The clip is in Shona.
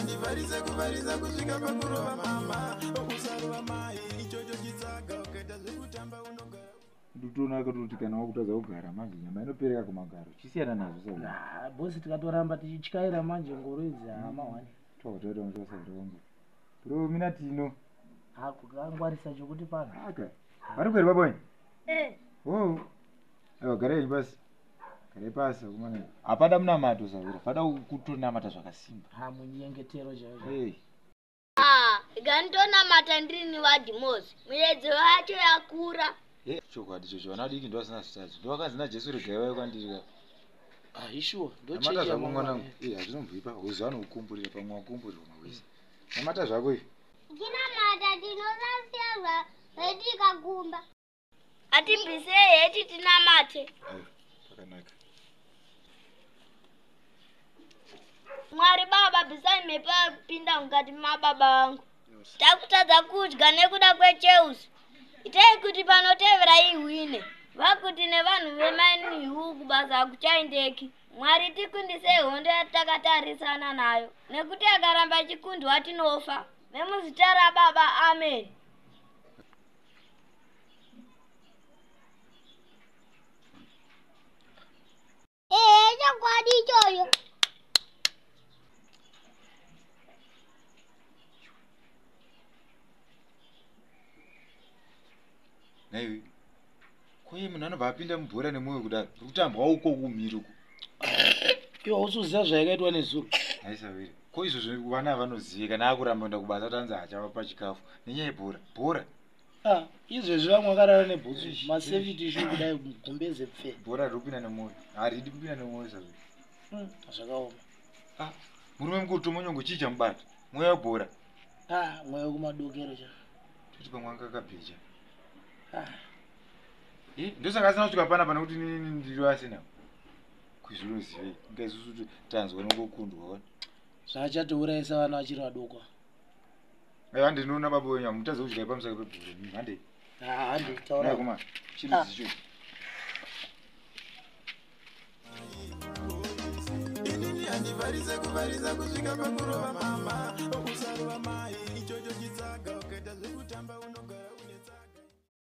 handivharise kuvharisa kusvika pakurova mama. Usarova mai, ichocho chitsaga, ukaita zvekutamba unogara. Ndotoona kuti kana wakutadza kugara manje nyama inopereka kumagaro. Chisiyana nazvo sasa. Ah, bosi tikatoramba tichityaira manje ngoro idzi hama wani. Totoita musasa wangu. Bro mina tino. Ha kukangwarisa chokuti pano. Aka. Vari kweri baba wenyu? Eh. Oh. Aiwa garai pasi. Garai pasi akomana. Hapada munamato sahwira. Pada kutonamata zvakasimba. Ha munyengetero chaizvo. Hey. Ah, ganditonamata ndirini wadhimosi. Muyedzo yacho yakura. Eh, chokwadi chocho vana vadiki ndo vasina zvitadzo. Ndo vakanzi naJesu regai vauye kwandiri ka. Ah, ishuwa ndo Namata chechi zvako mwanangu. yamangwana. Eh, hazvinomboipa. Uzi vanokukumburira pamwe wakumburirwa mawese. Namata zvako ivi. Tinamata tinosasiyazva zvetikakumba. Atibvisei heti tinamate. Aiwa, pakanaka. Mwari baba bvisai mhepo yapinda mukati mababa vangu. Takutadza kudya nekuda kwecheusi. Itai kuti panotevera ihwine. Vakuti nevanhu vemainihu kubasa hakuchaendeki. Mwari tikundisei hondo yatakatarisana nayo. Nekuti akaramba achikundwa tinofa. Nemuzita rababa, amen. Ehe, chokwadi ichoyo. Naiwe. Koye munhu anobva apinda mubhora nemwoyo kudaro. Uri kutambwa uko kumhiri uko. Iwe hausiziva zvayakaitwa nezuro. Haisawiri. Ko izvozvo vana vanoziva kana akuramba kuenda kubasa kuti anzi achavapa chikafu nenyaya yebhora. Bhora. Ah, izvezvi vamwe vakarara nebhutsu Eish, masafety shoe kudai gumbeze pfe. Bhora riri kupinda nemwoyo. Haridi kupinda nemwoyo sawiri. Zvakaoma. Ah, murume mukuru tomonyongo chii chamubata? Mweya webhora. Ah, mweya wekumadokero cha. Toti pamwe anga akabheja. Ah, Eh, ndosaka asina kusvika panapa nekuti inini ndiri asina. Kuizvinozivei. Inga isusu tanzwa nongokundwa wani. zvachatiurayisa vana vachiri vadoko. Aiwa handinoona baba wenyu hamutadze kudya pamusaka pebhora. Handei. Ah, handi taura. Kuma. Chirudzi ichocho. Inini handivharise kuvharisa kusvika pakurova mama. Usarova mai.